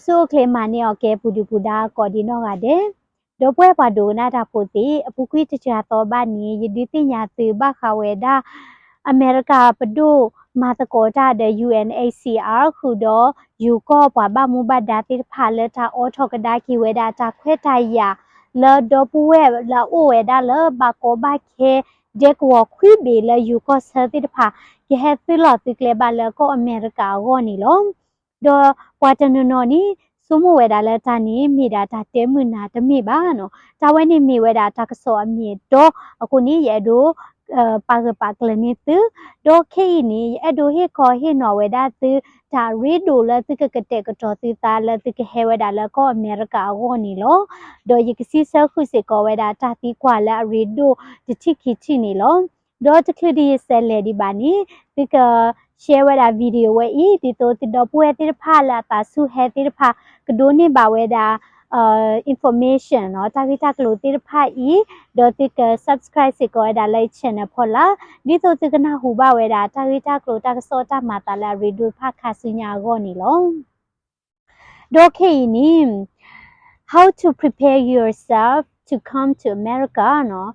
ဆူၣ်အိၣ်ချ့မၤန့ၢ်အီၤကဲ ပူၤဒုၣ်ပူၤဒါ ကိးဒံနီၢ်ဂၤဒဲး, ဒီပုၢ်ဝဲၢ်ပှၤဒိကနၣ်တၢ်ဖိသ့ၣ် အပူၤကွံာ်တစှၤသီဘၣ်န့ၣ် ယဒုးသ့ၣ်ညါသုဘၣ်ဃးဝဲဒၣ် အမဲရကၤပဒိၣ်မၤသကိးတၢ်ဒီး ယူဢဵၣ်အ့ၣ်စံၣ်အၣ် ဃုာ်ဒီး ယိၤကီၢ်ပှၤဘၣ်မူဘၣ်ဒါသ့ၣ်တဖၣ် လၢတၢ်အိးထီၣ်ကဒါက့ၤဝဲဒၣ်တၢ်ခွဲးတၢ်ယာ် လၢဒီပုၢ်ဝဲၢ်လၢအအိၣ်ဝဲဒၣ်လၢဘၣ်ကီဘၣ်ခဲ ဒဲကဝီၤခွံဘ့ၣ်လၢယိၤကီၢ်ဆၢသ့ၣ်တဖၣ် ကဟဲသုးလီၢ်သုးကျဲဘၣ်လၢကီၢ်အမဲရကၤအဂီၢ်န့ၣ်လီၤ. ဒီးပှၤတနီၤနီၤန့ၣ် ဆိကမိၣ်ဝဲဒၣ်လၢတၢ်န့ၣ် မ့ၢ်ဒၣ်တၢ်တဲမုာ်နၤတမ့ၢ်ဘၣ်နီၤ. တၢ်ဝဲန့ၣ်မ့ၢ်ဝဲဒၣ်တၢ်ကစီၣ်အမံၤအတီ အဃိန့ၣ် ယအဲၣ်ဒိး ပာ်ဂၢၢ်ပာ်ကျၢၤန့ၢ်သု, ဒီးခဲအံၤန့ၣ် ယအဲၣ်ဒိးဟ့ၣ်ခီဟ့ၣ်နီၤဝဲဒၣ်သု တၢ်ရ့ဒိၣ်လၢသုကကတဲာ်ကတီၤသုသးလၢသုကဟဲဝဲဒၣ်လၢကီၢ်အမဲရကၤအဂီၢ်န့ၣ်လီၤ. ဒီးယကစံးဆၢဃုာ်စ့ၢ်ကီးဝဲဒၣ်တၢ်သံကွၢ်လၢအရ့ဒိၣ်တထံၣ်ခံထံၣ်န့ၣ်လီၤ. ဒီးတချုးဒံးယစဲးလဲၤဒံးဘၣ်န့ၣ် သုက share ဝဲဒၣ် video ဝဲအံၤ ဒ်သိးသုဒီပုၢ်ဝဲၢ်သ့ၣ်တဖၣ်လၢအသးဆူၣ်ဟဲသ့ၣ်တဖၣ် ကဒိးန့ၢ်ဘၣ်ဝဲဒၣ် information နီၤ တၢ်ဂ့ၢ်တၢ်ကျိၤသ့ၣ်တဖၣ်အံၤ, ဒီးသုက subscribe စ့ၢ်ကီးဝဲဒၣ်လၢယ channel ဖီလာ်, ဒ်သိးသုကနၢ်ဟူဘၣ်ဝဲဒၣ် တၢ်ဂ့ၢ်တၢ်ကျိၤတၢ်ကစီၣ်တၢ်မၤသးလၢအရ့ဒိၣ်တဖၣ်ခါဆူညါအဂီၢ်န့ၣ်လီၤ. ဒီးခဲအံၤန့ၣ် how to prepare yourself to come to America နီၤ,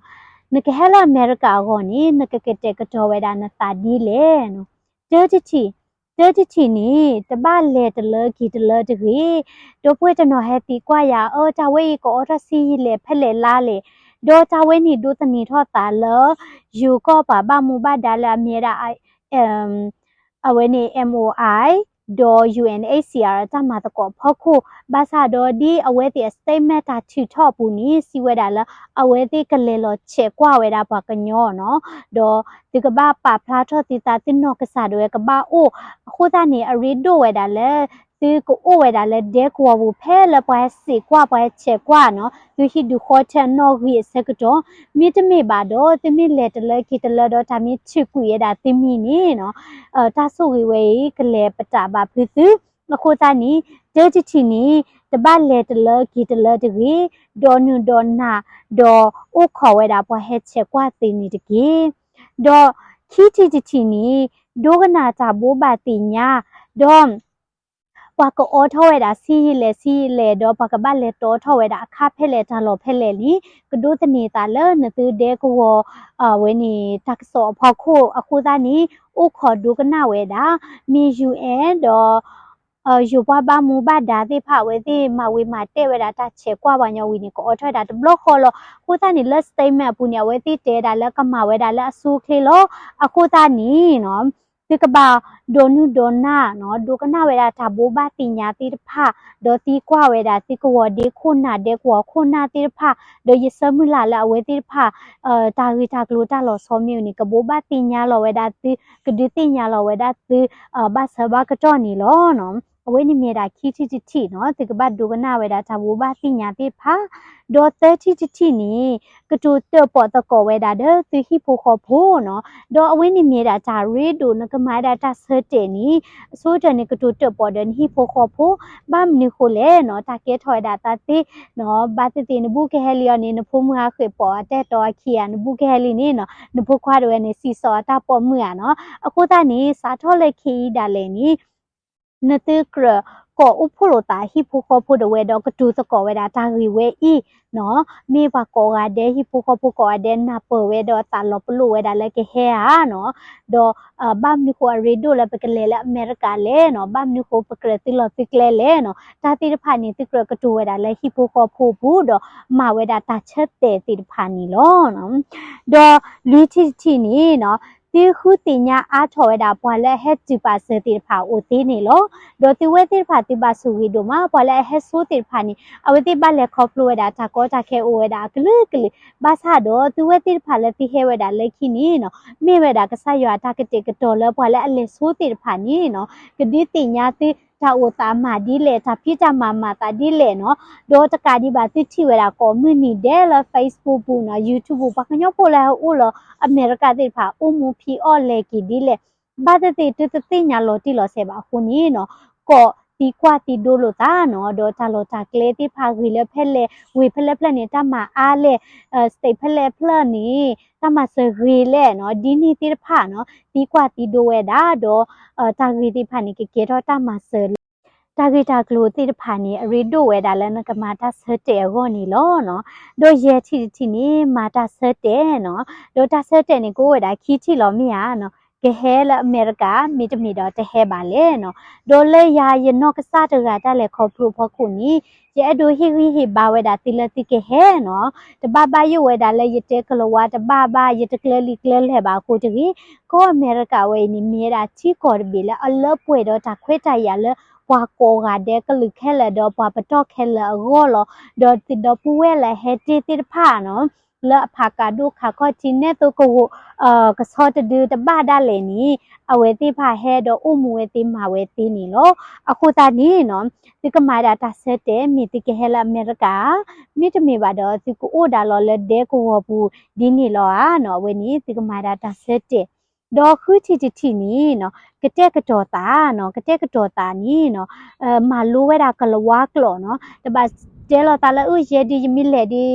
နကဟဲလၢအမဲရကၤအဂီၢ်န့ၣ် နကကတဲာ်ကတီၤဝဲဒၣ်နသးဒ်လဲၣ်နီၤ. တၢတထံၣ်, တၢတထံၣ်န့ၣ် တဘၣ်လဲၤတလၢက့ၤတလၢတဂ့ၤ, ဒီပုၢ်ဝဲၢ်တနီၤဟဲသံကွၢ်ယၤ အၢ တၢ်ဝဲအံၤကအိးထီၣ်ဆံးယံာ်လဲၣ်ဖဲလဲၣ်လါလဲၣ်, ဒီးတၢ်ဝဲန့ၣ်ဒိးသန့ၤထီၣ်သးလၢ ယိၤကီၢ်ပှၤဘၣ်မူဘၣ်ဒါလၢအမ့ၢ်ဝဲဒၣ် အဝဲန့ၣ် M O I ဒီး U N H C R တၢ်မၤသကိးအဖီခိၣ်, ဘၣ်ဆၣ်ဒီးဒ်အဝဲသ့ၣ်အ statement တၢ်ထုးထီၣ်အပူၤန့ၣ် စံးဝဲဒၣ်လၢ အဝဲသ့ၣ်ကလဲၤလီၤဆဲးကွၢ်ဝဲဒၣ်ပှၤကညီနီၤ, ဒီးသုကဘၣ်ပာ်ဖျါထီၣ်သုသး သုနီၢ်ကစၢ်ဒၣ်ဝဲကဘၣ်အိၣ်, အဃိသတးန့ၣ် အရ့ဒိၣ်ဝဲဒၣ်လၢ သုကအိၣ်ဝဲဒၣ်လၢဒဲကဝီၤပူၤ ဖဲလၢပှၤဟဲစံးကွၢ် ပှၤဟဲဆဲးကွၢ်နီၤ, သုဟံၣ်ဒုးဃီထဲအနီၣ်ဂံၢ်အဆၢကတီၢ်, မ့တမ့ၢ်ဘၣ်ဒီး သုမ့ၢ်လဲၤတလၢက့ၤတလၢဒီး တၢ်မ့ၢ်ထုးကွံာ်ဝဲဒၣ်သုမံၤန့ၣ်နီၤ, တၢ်ဆိၣ်ဂ့ၤဝဲအံၤ ကလဲၤပတာ်ဘၣ်ဖုးသု, အဃိသတးန့ၣ် တၢတထံၣ်န့ၣ် တဘၣ်လဲၤတလၢက့ၤတလၢတဂ့ၤ, ဒီးနုာ်ဒီးနၢ် ဒီးအိၣ်ခိးဝဲဒၣ်ပှၤဟဲဆဲးကွၢ်သုန့ၣ်တက့ၢ်. ဒီးခံထံၣ်တထံၣ်န့ၣ် ဒိကနၣ်တၢ်ဘိးဘၣ်သ့ၣ်ညါ, ဒီး ပှၤကအိးထီၣ်ဝဲဒၣ်ဆံးယံာ်လဲၣ်ဆံးယံာ်လဲၣ် ဒီးပှၤကဘၣ်လဲၤတီထီၣ်ဝဲဒၣ်အခါဖဲလဲၣ်တၢ်လီၢ်ဖဲလဲၣ်န့ၣ် ကဒိးသန့ၤသးလၢနသုဒဲကဝီၤ အဝဲန့ၣ် တၢ်ကစီၣ်အဖီခိၣ် အဃိသတးန့ၣ် အိၣ်ခိးဒိကနၣ်ဝဲဒၣ် မ့ၢ် U N ဒီး ယိၤပှၤဘၣ်မူဘၣ်ဒါသ့ၣ်တဖၣ် အဝဲသ့ၣ်မၤဝံၤမၤတဲာ်ဝဲဒၣ်တၢ်ဆဲးကွၢ်ပှၤညီဝံၤန့ၣ် ကအိးထီၣ်ဝဲဒၣ်တဘျီဃီလီၤ. အဃိသတးန့ၣ် လၢ statement အပူၤန့ၣ် အဝဲသ့ၣ်တဲဝဲဒၣ်လၢကမၤဝဲဒၣ်လၢအဆိအချ့လီၤ. အဃိသတးန့ၣ်နီၤ သုကဘၣ်ဒိးနုာ်ဒိးနၢ်နီၤ ဒိးကနၣ်ဝဲဒၣ်တၢ်ဘိးဘၣ်သ့ၣ်ညါသ့ၣ်တဖၣ် ဒီးသံကွၢ်ဝဲဒၣ်သုကဝီၤဒ့ခိၣ်နၢ် ဒဲကဝီၤခိၣ်နၢ်သ့ၣ်တဖၣ် ဒီးယဆၢမုၢ်လၢ်လၢအဝဲသ့ၣ်တဖၣ် တၢ်ဂ့ၢ်တၢ်ကျိၤတၢ်လီၤဆီမ့ၢ်ဂ့ၤန့ၣ် ကဘိးဘၣ်သ့ၣ်ညါလီၤဝဲဒၣ်သု ကဒုးသ့ၣ်ညါလီၤဝဲဒၣ်သု ဘၣ်ဆၢဘၣ်ကတီၢ်န့ၣ်လီၤ. အဝဲန့ၣ်မ့ၢ်ဒၣ်ခံထံၣ်တထံၣ်နီၤ သုကဘၣ်ဒိကနၣ်ဝဲဒၣ်တၢ်ဘိးဘၣ်သ့ၣ်ညါသ့ၣ်တဖၣ် ဒီးသၢထံၣ်တထံၣ်န့ၣ် ကတိၤတၢၣ်ပီၣ်သကိးဝဲဒၣ်ဒီးသုဟံၣ်ဖိဃီဖိနီၤ ဒီးအဝဲန့ၣ်မ့ၢ်ဒၣ်တၢ်ရ့ဒိၣ် နကမၤဝဲဒၣ်တၢ်ဆၢတဲာ်န့ၣ် အဆိကတၢၢ်န့ၣ် ကတိၤတၢၣ်ပီၣ်ဒီးနဟံၣ်ဖိဃီဖိ ဘၣ်မနုၤဃိလဲၣ်နီၤ တၢ်ကဲထီၣ်ဝဲဒၣ်သးသ့နီၤ ဘၣ်သ့ၣ်သ့ၣ်နဘူးကဟဲလံအီၤန့ၣ် နဖိမုၣ်အဃ့ၢ်ပိာ်အတၢ်တီအခံဂၤ နဘူးကဟဲလံန့ၣ်နီၤ နဖိခွါဒၣ်ဝဲန့ၣ် စံးစီၤအတၢ်ပိာ်မုၣ်ဧါနီၤ အဃိသတးန့ၣ် စးထီၣ်လၢခဲအံၤဒၣ်လဲာ်န့ၣ် နသုကြၢးကိးအိၣ်ဖှိၣ်လိာ်သးဟံၣ်ဖိဃီဖိဒၣ်ဝဲဒီးကတိၤသကိးဝဲဒၣ်တၢ်ဂ့ၢ်ဝဲအံၤနီၤ မ့ၢ်ပှၤကိးဂၤဒဲး ဟံၣ်ဖိဃီဖိကိးဂၤဒဲး နၢ်ပၢၢ်ဝဲဒီးသးလီၤပလိာ်ဝဲဒၣ်လၢကဟဲဧါနီၤ ဒီး ဘၣ်မနုၤဃိအရ့ဒိၣ်လၢပကလဲၤလၢအမဲရကၤလဲၣ်နီၤ ဘၣ်မနုၤဃိပကြၢးသုလီၢ်သုကျဲလဲၣ်နီၤ တၢ်သ့ၣ်တဖၣ်န့ၣ် သုကြၢးကတိၤဝဲဒၣ်လၢဟံၣ်ဖိဃီဖိအပူၤ ဒီးမၤဝဲဒၣ်တၢ်ဆၢတဲာ်သ့ၣ်တဖၣ်န့ၣ်လီၤ. ဒီးလွံၢ်ထံၣ်တထံၣ်န့ၣ်နီၤ သုဃုသ့ၣ်ညါအါထီၣ်ဝဲဒၣ်ပှၤလၢအဟဲတုၤပာ်စၢၤသ့ၣ်တဖၣ်အအိၣ်သ့န့ၣ်လီၤ. ဒီးသုဝဲသ့ၣ်တဖၣ်သုဘၣ်ဆိၣ်ဂ့ၤဒိၣ်မး ပှၤလၢအဟဲဆိသ့ၣ်တဖၣ်န့ၣ် အဝဲသ့ၣ်ဘၣ်လဲၤခီဖျိဝဲဒၣ်တၢ်ကီတၢ်ခဲအိၣ်ဝဲဒၣ်အကလုာ်ကလုာ် ဘၣ်ဆၣ်ဒီးသုဝဲသ့ၣ်တဖၣ်လၢသုဟဲဝဲဒၣ်လၢခံန့ၣ်နီၤ မ့ၢ်ဝဲဒၣ်ကစၢ်ယွၤအတၢ်ကတဲာ်ကတီၤလၢပှၤလၢအလဲၤဆိသ့ၣ်တဖၣ်န့ၣ်နီၤ ကဒုးသ့ၣ်ညါသုတၢ်အိၣ်သးမၤဒ်လဲၣ် တၢ်ဖံးတၢ်မၤမၤသးဒ်လဲၣ်နီၤ ဒီးတကးဒံးဘၣ်သုထံၣ်ဝဲဒၣ်ကိးမုၢ်နံၤဒဲးလၢ Facebook ပူၤနီၤ YouTube ပူၤ ပှၤကညီဖိလၢဟဲအိၣ်လၢအမဲရကၤသ့ၣ်တဖၣ် အိၣ်မူဖံးအီၣ်လဲၤက့ၤဒ်လဲၣ် ဘၣ်သ့ၣ်သ့ၣ်သုတသ့ၣ်ညါလီၤတံၢ်လီၤဆဲးဘၣ်အဃိန့ၣ်နီၤ ကိးသံကွၢ်သံဒိလိာ်သးနီၤ ဒီးတၢ်လီၢ်တၢ်ကျဲသ့ၣ်တဖၣ်ဂ့ၤလၢဖဲလဲၣ် ဝ့ၢ်ဖဲလဲၣ်ဖဲလဲၣ်န့ၣ် တၢ်မၤအါလဲၣ် state ဖဲလဲၣ်ဖဲလဲၣ်န့ၣ် တၢ်မၤစၢၤဂ့ၤလဲၣ်နီၤ ဒ်န့ၣ်သ့ၣ်တဖၣ်နီၤ သံကွၢ်သံဒိဝဲဒၣ် ဒီး တၢ်ဂ့ၢ်သ့ၣ်တဖၣ်န့ၣ် ကကဲထီၣ်တၢ်မၤစၢၤလၢ တၢ်ဂ့ၢ်တၢ်ကျိၤသ့ၣ်တဖၣ်န့ၣ် အရ့ဒိၣ်ဝဲဒၣ်လၢနကမၤတၢ်ဆၢတဲာ်အဂီၢ်န့ၣ်လီၤနီၤ. ဒီးယဲၢ်ထံၣ်တထံၣ်န့ၣ် မၤတၢ်ဆၢတဲာ်နီၤ. ဒီးတၢ်ဆၢတဲာ်န့ၣ် ကအိၣ်ဝဲဒၣ်ခံထံၣ်လီၤမ့ၢ်ဧါနီၤ. ကဟဲလၢအမဲရကၤ မ့တမ့ၢ်ဒီးတဟဲဘၣ်လဲၣ်နီၤ. ဒီးလၢယၤယနီၢ်ကစၢ်တဂၤတၢ်လဲၤခီဖျိအဖီခိၣ်န့ၣ် ယအဲၣ်ဒိးဟ့ၣ်ဂံၢ်ဟ့ၣ်ဘါဝဲဒၣ်သုလၢသုကဟဲနီၤ. တဘၣ်ဘၣ်ယိၣ်ဝဲဒၣ်လၢယတဲကလၤဝါတဘၣ်ဘၣ် ယတကျၢၤလံာ်ကျၢၤလဲၢ်ဘၣ်အဃိတဂ့ၤ. ကီၢ်အမဲရကၤဝဲအံၤန့ၣ် မ့ၢ်ဝဲဒၣ်ထံကီၢ်တဘ့ၣ်လၢအလၢပှဲၤဒီးတၢ်ခွဲးတၢ်ယာ်လၢပှၤကိးဂၤဒဲးကလုာ်ခဲလၢာ်ဒီးပှၤပတီၢ်ခဲလၢာ်အဂီၢ်လီၤ. ဒီးသုးဒီပုၢ်ဝဲၢ်လၢဟဲတ့ၢ်သ့ၣ်တဖၣ်နီၤ လၢအဖးကးဒိၣ်ခးခီၣ်ထံးနဲၣ်သိကဝီၤ ကဆီတဒုတဘၣ်ဒၣ်လဲာ်န့ၣ် အဝဲသ့ၣ်တဖၣ်ဟဲဒီးအိၣ်မူဝဲသ့မၤဝဲသ့န့ၣ်လီၤ. အဃိသတးန့ၣ်နီၤ သုကမၤဒၣ်တၢ်ဆၢတဲာ် မ့ၢ်သုကဟဲလၢအမဲရကၤ မ့တမ့ၢ်ဘၣ်ဒီးသုကအိၣ်ဒၣ်လီၤလၢဒဲကဝီၤပူၤဒ်န့ၣ်လီၤဧါနီၤ. အဝဲန့ၣ်သုကမၤဒၣ်တၢ်ဆၢတဲာ် ဒီးဃုထံၣ်တထံၣ်န့ၣ်နီၤ ကတဲာ်ကတီၤသးနီၤ. ကတဲာ်ကတီၤသးန့ၣ်နီၤ မၤလိဝဲဒၣ်ကလၤဝါကျိာ်နီၤ. တဘၣ်တဲလီၤသးလၢ အၢ ယဲဒုးယမ့ၢ်လဲၤဒုး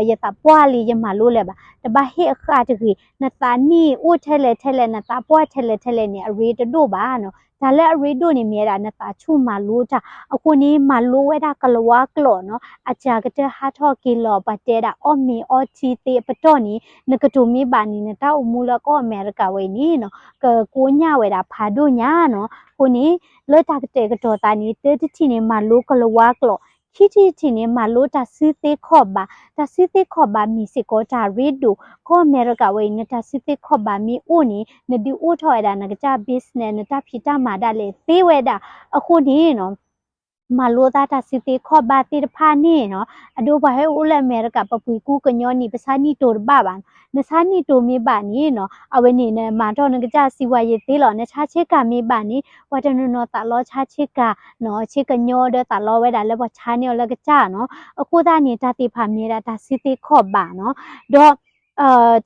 ယသးပှၢ်လံ ယမၤလိလၢၤဘၣ်. တဘၣ်ဟ့ၣ်အဃၣ်တဂ့ၤ. နသးနံၣ်အိၣ်ထဲလဲၣ်ထဲလဲၣ် နသးပှၢ်ထဲလဲၣ်ထဲလဲၣ်န့ၣ် အရ့တဒိၣ်ဘၣ်နီၤ. တၢ်လၢအရ့ဒိၣ်န့ၣ်မ့ၢ်ဝဲဒၣ်နသးဆူၣ်မၤလိတၢ်. အဃိန့ၣ် မၤလိဝဲဒၣ်ကလၤဝါကျိာ်နီၤ. အစှၤကတၢၢ်ဟးထီၣ်က့ၤလီၤ ပှၤတဲဒၣ်အီၣ်မ့ၤအီထံသ့အပတီၢ်န့ၣ် နကတိၤမ့ၢ်ဘၣ်န့ၣ် နတၢ်အိၣ်မူလၢကီၢ်အမဲရကၤဝဲအံၤန့ၣ်နီၤ ကကိညၢ်ဝဲဒၣ်ဖးဒိၣ်ညါနီၤ. အဃိန့ၣ် လၢတၢ်ကတဲာ်ကတီၤသးန့ၣ် တၢတထံၣ်န့ၣ် မၤလိကလၤဝါကျိာ်, ခံထံၣ်တထံၣ်န့ၣ် မၤလိတၢ်စုသ့ခီၣ်ဘး, တၢ်စုသ့ခီၣ်ဘးမ့ၢ်စ့ၢ်ကီးတၢ်ရ့ဒိၣ်, ကီၢ်အမဲရကၤဝဲအံၤ နတၢ်စုသ့ခီၣ်ဘးမ့ၢ်အိၣ်န့ၣ် နဒုးအိၣ်ထီၣ်ဝဲဒၣ်နကစၢ် business နတၢ်ဖံးတၢ်မၤဒၣ်လဲာ်သ့ဝဲဒၣ်. အဃိန့ၣ်နီၤ မၤလိသးတၢ်စုသ့ခီၣ်ဘးသ့ၣ်တဖၣ်န့ၣ်နီၤ, အဒိပှၤဟဲအိၣ်လၢအမဲရကၤ ပပှ့ၤကူကညီနံၣ် ပဆါနံၣ်တိၤတဘၣ်ဘၣ်နီၤ. နဆါနံၣ်တိၤမ့ၢ်ဘၣ်န့ၣ်နီၤ အဝဲန့ၣ်နမၤထီၣ်နကစၢ်စံးဝါယံာ်သ့လီၤ. နဆါဆ့ကၤမ့ၢ်ဘၣ်န့ၣ် ပှၤတနီၤနီၤသးလီဆါဆ့ကၤနီၤ, ဆ့ကညီဒီးသးလီဝဲဒၣ်လၢပှၤဆါန့ၢ်အီၤလၢကစၢ်နီၤ. အဃိသတးန့ၣ် တၢ်သ့ၣ်တဖၣ်မ့ၢ်ဝဲဒၣ်တၢ်စုသ့ခီၣ်ဘးနီၤ. ဒီး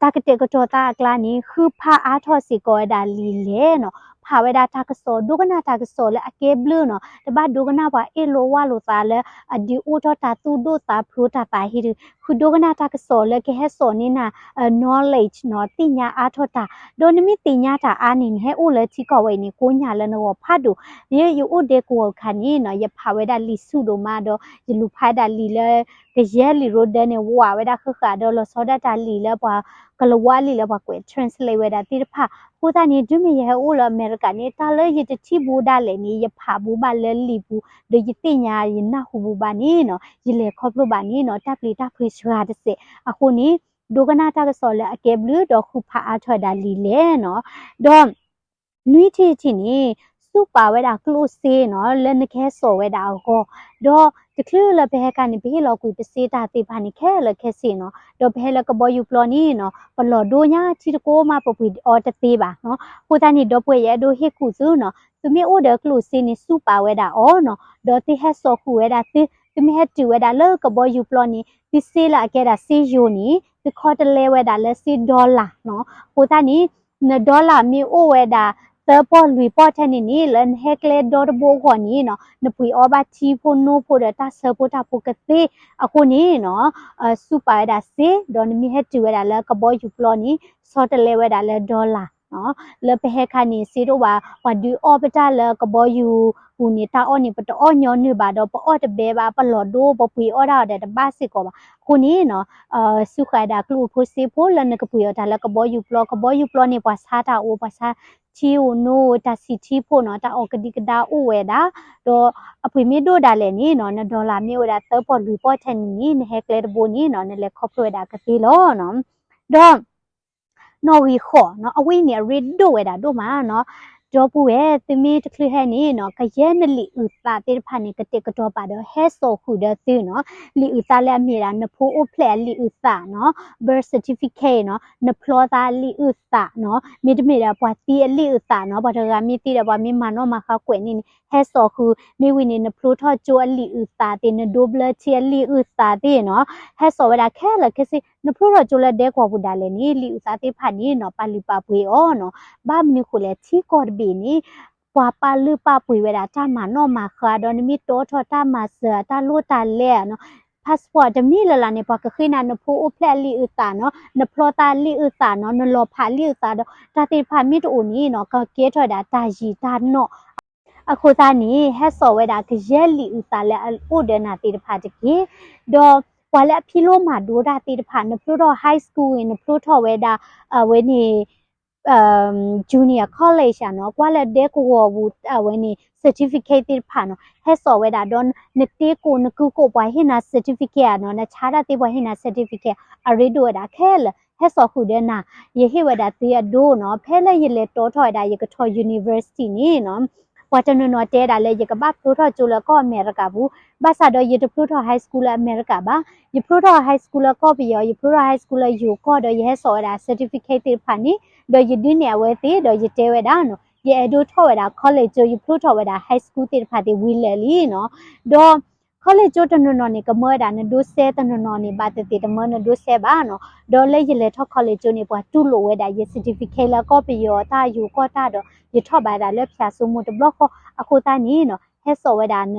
တၢ်ကတဲာ်ကတီၤသးအကျါန့ၣ် ဃုဖးအါထီၣ်စ့ၢ်ကီးဝဲဒၣ်လံာ်လဲၢ်နီၤ, ဖးဝဲဒၣ်တၢ်ကစီၣ်, ဒိကနၣ်တၢ်ကစီၣ်လၢအကဲဘျုးနီၤ, တဘၣ်ဒိကနၣ်ပှၤအ့ၣ်လိာ်ဝါလိာ်သးလၢအဒုးအိၣ်ထီၣ်တၢ်သူၣ်ဒိၣ်သးဖျိးတၢ်သးဟ့တဂ့ၤ, ဃုဒိကနၣ်တၢ်ကစီၣ်လၢကဟဲစိာ်န့ၢ်နၤ knowledge နီၤ, သ့ၣ်ညါအါထီၣ်တၢ်, ဒီးနမ့ၢ်သ့ၣ်ညါတၢ်အါန့ၣ် နဟဲအိၣ်လၢထံကီၢ်ဝဲအံၤန့ၣ် ကိညၢ်လၢနဂီၢ်ဖးဒိၣ်. ယယအိၣ်ဒဲကဝီၤအခါန့ၣ်နီၤ ယဖးဝဲဒၣ်လံာ်ဆူၣ်ဒိၣ်မးဒီး ယလူၤဖးဒၣ်လံာ်လၢ ကယဲၢ်လံာ်ရိဒၢန့ၣ် ဝးဝဲဒၣ်ဃၣ်ဃၣ် ဒီးလီၤဆီဒၣ်တၢ်လံာ်လၢပှၤကလၤဝါလံာ်လၢပှၤကွဲး translate ဝဲဒၣ်သ့ၣ်တဖၣ်. အဃိသတးန့ၣ် တုၤမ့ၢ်ယဟဲအိၣ်လၢအမဲရကၤန့ၣ် တၢ်လၢယတထံၣ်ဘူးဒၣ်လဲာ်န့ၣ် ယဖးဘူးဘၣ်လၢလံာ်ပူၤ ဒီးယသ့ၣ်ညါယနၢ်ဟူဘူးဘၣ်န့ၣ်နီၤ ယလဲၤခီဖျိဘၣ်န့ၣ်နီၤ တၢ်ပျံၤတၢ်ဖုးစှၤတစဲး. အဃိန့ၣ် ဒိကနၣ်တၢ်ကစီၣ်လၢအကဲဘျုး ဒီးဃုဖးအါထီၣ်ဝဲဒၣ်လံာ်လဲၢ်နီၤ. ဒီး နွံထံၣ်တထံၣ်န့ၣ် စူၢ်ပာ်ဝဲဒၣ်ကျိၣ်စ့နီၤ လၢနကဟဲစိာ်ဝဲဒၣ်အဂီၢ်, ဒီးတချုးလၢပဟဲခါန့ၣ် ပဟ့ၣ်လီၤကွံာ်ပစ့တၢ်သ့ၣ်တဖၣ်န့ၣ် ခဲလၢာ်ခဲဆ့နီၤ. ဒီးပဟဲလၢကဘီယူၤပျီန့ၣ်နီၤ ပလီၢ်ဒိညါ ထံတကိးမးပပှ့ၤအီၤတသ့ဘၣ်နီၤ. အဃိသတးန့ၣ် ဒီပုၢ်ဝဲၢ်ယအဲၣ်ဒိးဟ့ၣ်ကူၣ်သုနီၤ သုမ့ၢ်အိၣ်ဒီးကျိၣ်စ့န့ၣ် စူၢ်ပာ်ဝဲဒၣ်အီၤနီၤ, ဒီးသုဟဲစိာ်ဃုာ်ဝဲဒၣ်သု, သုမ့ၢ်ဟဲတုၤဝဲဒၣ်လၢကဘီယူၤပျီန့ၣ် သုစ့လၢအကဲဒၣ်စ့ယိၤန့ၣ် သုခီတလဲဝဲဒၣ်လၢစ့ dollar နီၤ. အဃိသတးန့ၣ် န dollar မ့ၢ်အိၣ်ဝဲဒၣ် သၢပီၢ်လွံၢ်ပီၢ်ထဲန့ၣ်န့ၣ် လၢနဟဲကျဲဒီတဘိအဂီၢ်န့ၣ်နီၤ နပှ့ၤအီဘၣ်ထံဖိနိဖိဒီးတၢ်ဆၢဖိတၢ်ဖိကသ့. အဃိန့ၣ်နီၤ စူၢ်ပာ်ဝဲဒၣ်စ့ ဒီးနမ့ၢ်ဟဲတုၤဝဲဒၣ်လၢကဘီယူၤပျီန့ၣ် ဆီတလဲဝဲဒၣ်လၢ dollar နီၤ. လၢပဟဲခါန့ၣ် စ့တအိၣ်ဘၣ် ပှၤဒုးအီၣ်ပတၢ်လၢကဘီယူၤပူၤန့ၣ် တၢ်အီၣ်န့ၣ် ပတအီၣ်ညီနုၢ်ဘၣ်ဒီး ပအီၣ်တဘဲဘၣ် ပလီၢ်ဒိ ပပှ့ၤအီၣ်ဒၣ်အီၤဒီးတဘၣ်စ့ၢ်ကီးဘၣ်. အဃိန့ၣ်နီၤ စူၢ်ဃာ်ဒၣ်ကျိၣ်ဖိစ့ဖိလၢနကပှ့ၤအီၤတၢ်လၢကဘီယူၤပျီ, ကဘီယူၤပျီန့ၣ် ပှၤဆါတၢ်အိၣ် ပှၤဆါထံအိၣ်နိ တၢ်ဆံးထံဖိနီၤ တၢ်အီၣ်ကဒံကဒါအိၣ်ဝဲဒၣ်, ဒီးအပှ့ၤမ့ၢ်ဒိၣ်ဒၣ်လဲာ်န့ၣ်နီၤ န dollar မ့ၢ်အိၣ်ဝဲဒၣ်သၢပီၢ်လွံၢ်ပီၢ်ထဲန့ၣ်န့ၣ် နဟဲကျဲတဘိန့ၣ်နီၤ နလဲၤခီဖျိဝဲဒၣ်ကသ့လီၤနီၤ. ဒီး နီၣ်ဂံၢ်ဃိးနီၤ အဝဲအံၤန့ၣ် အရ့ဒိၣ်ဝဲဒၣ်ဒိၣ်မးနီၤ. ဒီပုၢ်ဝဲၢ် သုမ့ၢ်တချုးဟဲန့ၣ်နီၤ ကယဲၢ်နလံာ်အုၣ်သးသ့ၣ်တဖၣ်န့ၣ် ကတဲာ်ကတီၤပာ်ဒီးဟဲစိာ်ဃုာ်ဒီးသုနီၤ. လံာ်အုၣ်သးလၢအမ့ၢ်ဒၣ် နဖိအိၣ်ဖျဲၣ်အလံာ်အုၣ်သးနီၤ, birth certificate နီၤ, နဖျီသးအလံာ်အုၣ်သးနီၤ, မ့တမ့ၢ်ဒီးပှၤသံအလံာ်အုၣ်သးနီၤ, ပှၤတဂၤမ့ၢ်သံဒီးပှၤမ့ၢ်မၤနီၣ်မၤဃါကွဲးန့ၣ်န့ၣ် ဟဲစိာ်ဃုာ်, မ့ၢ်ဝံၤန့ၣ် နဖျိထီၣ်ကၠိအလံာ်အုၣ်သးသ့ၣ်, နဒိဘျၢထံအလံာ်အုၣ်သးသ့ၣ်နီၤ, ဟဲစိာ်ဝဲဒၣ်ခဲလၢာ်ခဲဆ့ နဖျိထီၣ်ကၠိလၢဒဲကဝီၤပူၤဒၣ်လဲာ်န့ၣ် လံာ်အုၣ်သးသ့ၣ်တဖၣ်န့ၣ်နီၤ ပာ်လုၢ်ပာ်ပှ့ၤအီၤနီၤ. ဘၣ်မနုၤဃိလဲၣ် ထံကီၢ်တဘ့ၣ်န့ၣ် ပှၤပာ်လုၢ်ပာ်ပှ့ၤဝဲဒၣ်တၢ်မၤနီၣ်မၤဃါဒီး နမ့ၢ်တီထီၣ်တၢ်မၤစၢၤ တၢ်လိၣ်တၢ်လဲနီၤ passport တမံၤလၢ်လၢ်န့ၣ် ပှၤကဃ့နၤ နဖိအိၣ်ဖျဲၣ်အလံာ်အုၣ်သးနီၤ, နဖျီသးအလံာ်အုၣ်သးနီၤ, နလီၤဖးအလံာ်အုၣ်သးဒီး တၢ်သ့ၣ်တဖၣ်မ့ၢ်တအိၣ်န့ၣ်နီၤ ကကဲထီၣ်ဝဲဒၣ်တၢ်ယံာ်တၢ်နီၣ် အဃိသတးန့ၣ် ဟဲစိာ်ဝဲဒၣ်ကယဲၢ်လံာ်အုၣ်သးလၢအအိၣ်ဒီးနၤသ့ၣ်တဖၣ်တက့ၢ်. ဒီးပှၤလၢအဖံးလိမၤဒိးတၢ်သ့ၣ်တဖၣ် နဖျိထီၣ် high school အံၤ နဖျိထီၣ်ဝဲဒၣ် အဝဲန့ၣ် junior college နီၤ, ကွၢ်လၢဒဲကဝီၤပူၤ အဝဲန့ၣ် certificate သ့ၣ်တဖၣ်နီၤ, ဟဲစိာ်ဝဲဒၣ်ဒီး နတ့ကိးနကုကိးပှၤဟ့ၣ်နၤ certificate နီၤ, နဆါတၢ်သ့ပှၤဟ့ၣ်နၤ certificate အရ့ဒိၣ်ဝဲဒၣ်ခဲလၢာ် ဟဲစိာ်ဃုာ်ဒီးနၤ, ယဟ့ၣ်ဝဲဒၣ်သုအဒိနီၤ, ဖဲလၢယလဲၤတီထီၣ်ဝဲဒၣ်ယကထီၣ် university န့ၣ်နီၤ ပှၤတနီၤနီၤတဲဒၣ်လၢယကဘၣ်ဖျိထီၣ်ကၠိလၢကီၢ်အမဲရကၤပူၤ, ဘၣ်ဆၣ်ဒီးယတဖျိထီၣ် high school လၢအမဲရကၤဘၣ်, ယဖျိထီၣ် high school လၢကီၢ်ပယီၤ, ယဖျိထီၣ် high school လၢယိၤကီၢ်ဒီး ယဟဲစိာ်ဝဲဒၣ် certificate သ့ၣ်တဖၣ်န့ၣ်, ဒီးယဒုးနဲၣ်အဝဲသ့ၣ် ဒီးယတဲဝဲဒၣ်နီၤ, ယအဲၣ်ဒိးထီၣ်ဝဲဒၣ် college ကၠိ, ယဖျိထီၣ်ဝဲဒၣ် high school သ့ၣ်တဖၣ်သ့ၣ်ဝံၤလၢာ်လံနီၤ, ဒီး college ကၠိတနီၤနီၤန့ၣ် ကမၢဝဲဒၣ်နဒိးစဲ, တနီၤနီၤန့ၣ် ဘၣ်သ့ၣ်သ့ၣ်တမၢနဒိးစဲဘၣ်နီၤ, ဒီးလၢယလဲၤထီၣ် college ကၠိန့ၣ် ပှၤတူၢ်လိာ်ဝဲဒၣ်ယ certificate လၢကီၢ်ပယီၤတၢ်ယိၤကီၢ်တၢ်ဒီး ယထီၣ်ဘၣ်ဒၣ်လၢဖၠၣ်စိမိၤတဘျီဃီ, အဃိသတးန့ၣ်နီၤ ဟဲစိာ်ဝဲဒၣ်န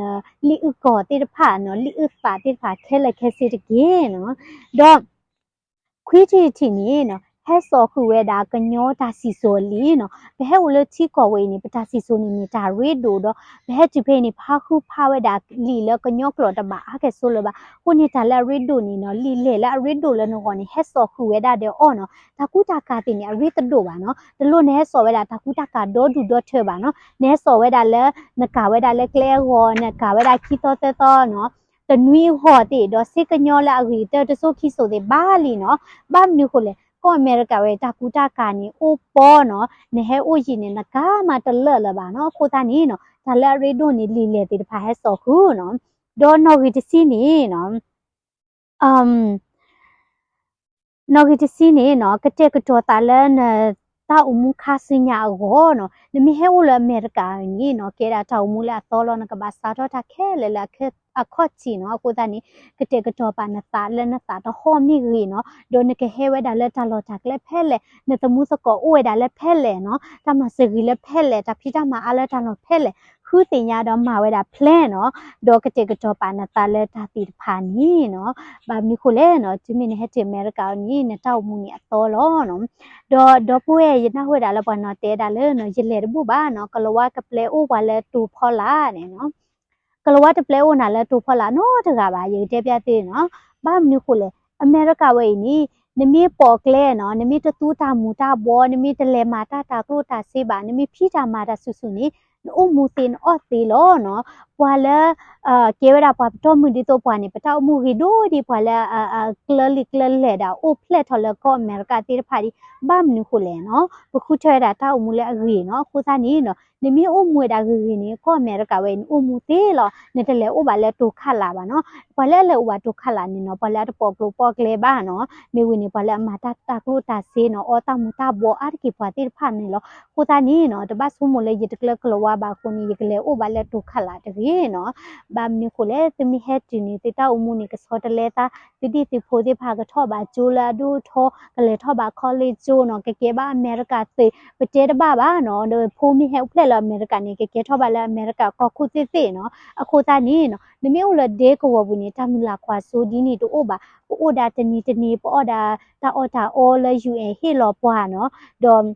လံာ်အုၣ်ကီၤသ့ၣ်တဖၣ်နီၤ, လံာ်အုၣ်သးသ့ၣ်တဖၣ်ခဲလၢာ်ခဲဆ့တက့ၢ်နီၤ, ဒီး ခွံထံၣ်တထံၣ်န့ၣ်နီၤ ဟဲစိာ်ဃုာ်ဝဲဒၣ်ကညီတၢ်စံၣ်စိၤအလံာ်နီၤ, ပဟဲအိၣ်လၢထံကီၢ်ဝဲအံၤန့ၣ် ပတၢ်စံၣ်စိၤန့ၣ်မ့ၢ်တၢ်ရ့ဒိၣ်ဒီး ပဟဲတုၤဖဲအံၤန့ၣ် ဖးဃုဖးဝဲဒၣ်လံာ်လၢကညီကျိာ်တဘၣ်အါကဲၣ်ဆိးလၢၤဘၣ်, အဃိန့ၣ်တၢ်လၢအရ့ဒိၣ်န့ၣ်နီၤ, လံာ်လဲၢ်လၢအရ့ဒိၣ်လၢနဂီၢ်န့ၣ် ဟဲစိာ်ဃုာ်ဝဲဒၣ်ဒီးအီၤနီၤ, တၢ်ကူတၢ်ကၤသ့ၣ်န့ၣ် အရ့တဒိၣ်ဘၣ်နီၤ, တလိၣ်နဟဲစိာ်ဝဲဒၣ်တၢ်ကူတၢ်ကၤဒီဒူၣ်ဒီထၢဘၣ်နီၤ, နဟဲစိာ်ဝဲဒၣ်လၢ နကၤဝဲဒၣ်လၢကျဲအဂီၢ်, နကၤဝဲဒၣ်ခံသီသၢသီနီၤ တနွံအဂီၢ်သ့ၣ်ဒီး စ့ကညီလၢအဂ့ၤကတၢၢ်တစိၢ်ခံစိၢ်သ့ၣ်ဘၣ်လံနီၤ, ဘၣ်မနုၤဃိလဲၣ်, ကီၢ်အမဲရကၤဝဲတၢ်ကူတၢ်ကၤန့ၣ် အိၣ်ပီနီၤ, နဟဲအိၣ်ယံာ်န့ၣ် နကၤမးတလၢာ်လၢၤဘၣ်နီၤ, အဃိသတးန့ၣ်နီၤ တၢ်လၢအရ့ဒိၣ်န့ၣ် လံာ်လဲၢ်သ့ၣ်တဖၣ်ဟဲစိာ်ဃုာ်နီၤ, ဒီးနီၣ်ဂံၢ်တဆံန့ၣ်နီၤ နီၣ်ဂံၢ်တဆံန့ၣ်နီၤ ကတဲာ်ကတီၤသးလၢနတၢ်အိၣ်မူခါဆူညါအဂီၢ်နီၤ, နမ့ၢ်ဟဲအိၣ်လၢအမဲရကၤန့ၣ်နီၤ ကဲဒၣ်တၢ်အိၣ်မူလၢအသီလီၤ, နကဘၣ်စးထီၣ်တၢ်ခဲလၢာ်လၢအခီၣ်ထံးနီၤ, အဃိသတးန့ၣ် ကတဲာ်ကတီၤပာ်နသးလၢနသးတဟီၣ်မ့ၢ်ဂ့ၤနီၤ, ဒီးနကဟဲဝဲဒၣ်လၢတၢ်လီၢ်တၢ်ကျဲဖဲလဲၣ်, နသမူသကိးအိၣ်ဝဲဒၣ်လၢဖဲလဲၣ်နီၤ, တၢ်မၤစၢၤဂ့ၤလၢဖဲလဲၣ်, တၢ်ဖံးတၢ်မၤအါလၢတၢ်လီၢ်ဖဲလဲၣ်, ဃုသ့ၣ်ညါဒီးမၤဝဲဒၣ် plan နီၤ, ဒီးကတဲာ်ကတီၤပာ်နသးလၢတၢ်သ့ၣ်တဖၣ်န့ၣ်နီၤ, ဘၣ်မနုၤဃိလဲၣ်နီၤ, တုၤမ့ၢ်နဟဲတုၤအမဲရကၤအီၤန့ၣ် နတၢ်အိၣ်မူန့ၣ်အသီလီၤနီၤ, ဒီးဒီပုၢ်ဝဲၢ် ယနၢ်ဟူဝဲဒၣ်လၢပှၤနီၤတဲဒၣ်လၢနီၤ ယလဲၤတဘူၣ်ဘၣ်နီၤ, ကလၤဝါကပျဲအိၣ်ပှၤလၢတိၤဖီလာ်န့ၣ်နီၤ ကလၤဝါတပျဲအိၣ်နၤလၢတိၤဖီလာ်နီတဂၤဘၣ်, ယကတဲပျးသုနီၤ, ဘၣ်မနုၤဃိလဲၣ်, အမဲရကၤဝဲအံၤန့ၣ် နမ့ၢ်ပိာ်ကျဲနီၤ, နမ့ၢ်တသူတၢ်မူၤတၢ်ဘှီ, နမ့ၢ်တလဲၤမၤတၢ်တၤကျိၣ်တၤစ့ဘၣ်, နမ့ၢ်ဖံးတၢ်မၤတၢ်ဆူၣ်ဆူၣ်န့ၣ် နအိၣ်မူသ့နအီၣ်သ့လီၤနီၤ, ပှၤလၢ ကဲဝဲဒၣ်ပှၤပတီၢ်မုၢ်ဒ်သိးပှၤန့ၣ် ပတၢ်အိၣ်မူဂ့ၤဒိၣ်ဒ်ပှၤလၢ အကျၢလံာ်ကျၢလဲၢ်ဒၣ်အိၣ်ဖျဲၣ်ထီၣ်လၢကီၢ်အမဲရကၤသ့ၣ်တဖၣ်ဒံး, ဘၣ်မနုၤဃိလဲၣ်နီၤ, ပဃုထၢဝဲဒၣ်တၢ်အိၣ်မူလၢအဂ့ၤနီၤ, အဃိသတးန့ၣ်နီၤ နမ့ၢ်အိၣ်မူဝဲဒၣ်ဂ့ၤဂ့ၤန့ၣ် ကီၢ်အမဲရကၤဝဲအံၤန့ၣ် အိၣ်မူသ့လီၤ, နတလဲၤအိၣ်ဘၣ်လၢတိၤခးလးဘၣ်နီၤ, ပှၤလၢအလဲၤအိၣ်ဘၣ်တိၤခးလးန့ၣ်နီၤ ပှၤလၢအတပိာ်ကျိၤပိာ်ကျဲဘၣ်နီၤ, မ့ၢ်ဝံၤန့ၣ် ပှၤလၢအမၤတၢ်တၤကျိၣ်တၤစ့နီၤ အီတၢ်မူၤတၢ်ဘှီအါတက့ၢ်ပှၤသ့ၣ်တဖၣ်န့ၣ်လီၤ, အဃိသတးန့ၣ်နီၤ တဘၣ်ဆိကမိၣ်လၢယတကျၢကလၤဝါဘၣ်အဃိန့ၣ် ယကလဲၤအိၣ်ဘၣ်လၢတိၤခးလးတဂ့ၤနီၤ, ဘၣ်မနုၤဃိလဲၣ် သုမ့ၢ်ဟဲတုၤန့ၣ် သုတၢ်အိၣ်မူန့ၣ် ကဆီတလဲသး, သုဒံၣ်သုဖိသ့ၣ်တဖၣ်ကထီၣ်ဘၣ်ကၠိလၢအဒိၣ်အထီ, ကလဲၤထီၣ်ဘၣ် college ကၠိနီၤ, ကကဲဘၣ်အမဲရကၤသုး, ပတဲတဘၣ်ဘၣ်နီၤ, ဒီးဖိမ့ၢ်ဟဲအိၣ်ဖျဲၣ်လၢအမဲရကၤန့ၣ် ကကဲထီၣ်ဘၣ်လၢအမဲရကၤကီၢ်ခိၣ်သ့ၣ်သ့ၣ်နီၤ, အဃိသတးန့ၣ်နီၤ နမ့ၢ်အိၣ်လၢဒဲကဝီၤပူၤန့ၣ် တၢ်မုၢ်လၢ်ခွါစိဒ်န့ၣ်တအိၣ်ဘၣ်, ပအိၣ်ဒၣ်တနံၤတနံၤ ပအီၣ်ဒၣ်တၢ်အီၣ်တၢ်အီလၢ UN ဟ့ၣ်လီၤပှၤနီၤ, ဒီး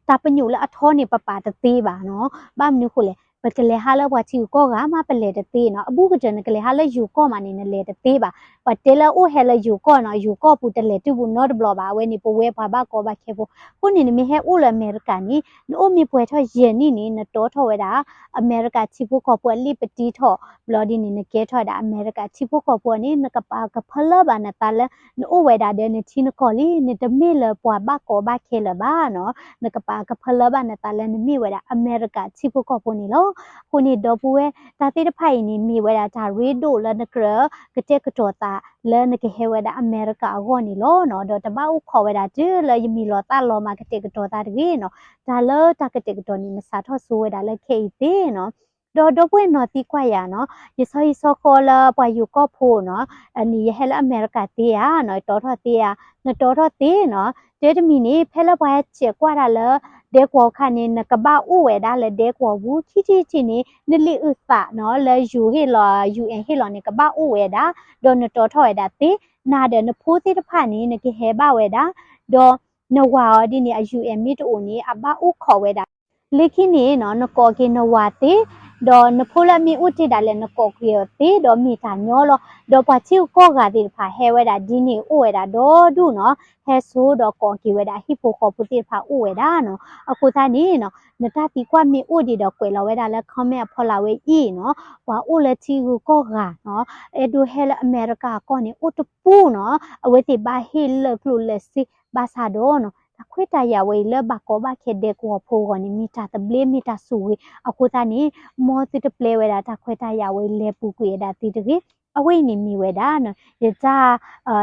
တၢ်ပညိၣ်လၢအထီန့ၣ် ပပာ်တသ့ဘၣ်နီၤ, ဘၣ်မနုၤဃိလဲၣ် ပကလဲၤဟးလၢပှၤထံဂုၤကီၢ်ဂၤမး ပလဲၤတသ့နီၤ, အဘူးကတၢၢ် နကလဲၤဟးလၢယိၤကီၢ်မးန့ၣ် နလဲၤတသ့ဘၣ်, ပှၤတဲလၢအိၣ်ဟဲလၢယိၤကီၢ်နီၤ, ယိၤကီၢ်ပူၤတလဲၤတုၤဘူးနီတဘျီဘၣ်, အဝဲန့ၣ် ပဝဲပှၤဘၣ်ကီဘၣ်ခဲဖိ, အဃိန့ၣ် နမ့ၢ်ဟဲအိၣ်လၢအမဲရကၤန့ၣ် နအိၣ်မ့ၢ်ပှဲၤထီၣ်ယဲၢ်နံၣ်န့ၣ် နတီထီၣ်ဝဲဒၣ် အမဲရကၤထံဖိကီၢ်ဖိအလံာ်ပတံထီၣ်, ဘျီဒ်န့ၣ် နကဲထီၣ်ဝဲဒၣ်အမဲရကၤထံဖိကီၢ်ဖိန့ၣ် နကပာ်ကဖၢလၢဘၣ်နသးလၢ နအိၣ်ဝဲဒၣ်ဒီးနထံနကီၢ်လံ, နတမ့ၢ်လၢပှၤဘၣ်ကီဘၣ်ခဲလၢၤဘၣ်နီၤ, နကပာ်ကဖၢလၢဘၣ်နသးလၢနမ့ၢ်ဝဲဒၣ်အမဲရကၤထံဖိကီၢ်ဖိန့ၣ်လီၤ. အဃိန့ၣ် ဒီပုၢ်ဝဲၢ် တၢ်သ့ၣ်တဖၣ်အံၤန့ၣ် မ့ၢ်ဝဲဒၣ်တၢ်ရ့ဒိၣ်လၢနကြၢး ကတဲာ်ကတီၤသးလၢနကဟဲဝဲဒၣ်အမဲရကၤအဂီၢ်န့ၣ်လီၤနီၤ, ဒီးတဘၣ်အိၣ်ခိးဝဲဒၣ်တုၤလၢယမံၤလီၤသးလီၤမး ကတဲာ်ကတီၤသးတဂ့ၤနီၤ, တၢ်လၢတၢ်ကတဲာ်ကတီၤန့ၣ် နစးထီၣ်ဆိဝဲဒၣ်လၢခဲအံၤသ့နီၤ. ဒီးဒီပုၢ်ဝဲၢ်နီၤသံကွၢ်ယၤနီၤ, ယဆီဟံၣ်ဆီဃီလၢပှၤယိၤကီၢ်ဖိနီၤ, အန့ၣ် ယဟဲလၢအမဲရကၤသ့ဧါနီၤ, ယတီထီၣ်သ့ဧါ, နတီထီၣ်သ့နီၤ, တၢ်တမံၤန့ၣ် ဖဲလၢပှၤဟဲစဲးကွၢ်တၢ်လၢဒဲကဝီၤအခါန့ၣ် နကဘၣ်အိၣ်ဝဲဒၣ်လၢဒဲကဝီၤပူၤ, ခံထံၣ်တထံၣ်န့ၣ် နလံာ်အုၣ်သးနီၤ လၢယိၤဟ့ၣ်လီၤ UN ဟ့ၣ်လီၤန့ၣ် ကဘၣ်အိၣ်ဝဲဒၣ်, ဒီးနတီထီၣ်ဝဲဒၣ်သ့, နၤဒီးနဖိသ့ၣ်တဖၣ်န့ၣ် နကဟဲဘၣ်ဝဲဒၣ်, ဒီးနဝၤအီၤဒ်န့ၣ် အ UN မ့ၢ်တအိၣ်န့ၣ် အဘၣ်အိၣ်ခိးဝဲဒၣ် လၢခံန့ၣ်နီၤ နကိးက့ၤနဝၤသ့, ဒီးနဖိလၢအမ့ၢ်အိၣ်တ့ၢ်ဒၣ်လဲာ် နကိးက့ၤအီၤသ့ ဒီးမ့ၢ်တၢ်ညီလီၤ. ဒီးပှၤထံဂုၤကီၢ်ဂၤသ့ၣ်တဖၣ်ဟဲဝဲဒၣ်ဒ်န့ၣ် အိၣ်ဝဲဒၣ်ဒီဒူၣ်နီၤ, ဟဲစိာ်ဒီးကိးက့ၤဝဲဒၣ်ဟံၣ်ဖိဃီဖိသ့ၣ်တဖၣ်အိၣ်ဝဲဒၣ်နီၤ. အဃိသတးန့ၣ်နီၤ နတၢ်သံကွၢ်မ့ၢ်အိၣ်ဒံးဒီးကွဲးလီၤဝဲဒၣ်လၢ comment အဖီလာ်ဝဲအံၤနီၤ, ပှၤအိၣ်လၢထံဂုၤကီၢ်ဂၤနီၤ, အဲၣ်ဒိးဟဲလၢအမဲရကၤကီၢ်န့ၣ် အိၣ်တပူၤနီၤ, အဝဲသ့ၣ်ဘၣ်ဟ့ၣ်လၢာ်ကျိၣ်လၢာ်စ့ ဘၣ်ဆၣ်ဒီးနီၤ တၢ်ခွဲးတၢ်ယာ်ဝဲအံၤလၢဘၣ်ကီဘၣ်ခဲဒဲကဝီၤဖိအဂီၢ်န့ၣ် မ့ၢ်တၢ်သဘျ့မ့ၢ်တၢ်ဆိၣ်ဂ့ၤ. အဃိသတးန့ၣ် မ်သုတပျဲဝဲဒၣ်တၢ်ခွဲးတၢ်ယာ်ဝဲအံၤ လဲၤပူၤကွံာ်ဝဲဒၣ်သုတဂ့ၤ. အဝဲအံၤန့ၣ်မ့ၢ်ဝဲဒၣ်နီၤ ယတၢ်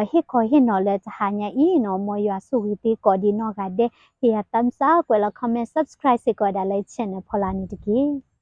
ဟ့ၣ်ခီဟ့ၣ်နီၤလၢတဟါညါအံၤနီၤ, မ်ယွၤဆိၣ်ဂ့ၤသုကိးဒံးနီၢ်ဂၤဒဲး, ဟ့ၣ်ယၤ thumbs up, ကွဲးလီၤ comment, subscribe စ့ၢ်ကီးဝဲဒၣ်လၢ channel ဖီလာ်န့ၣ်တက့ၢ်.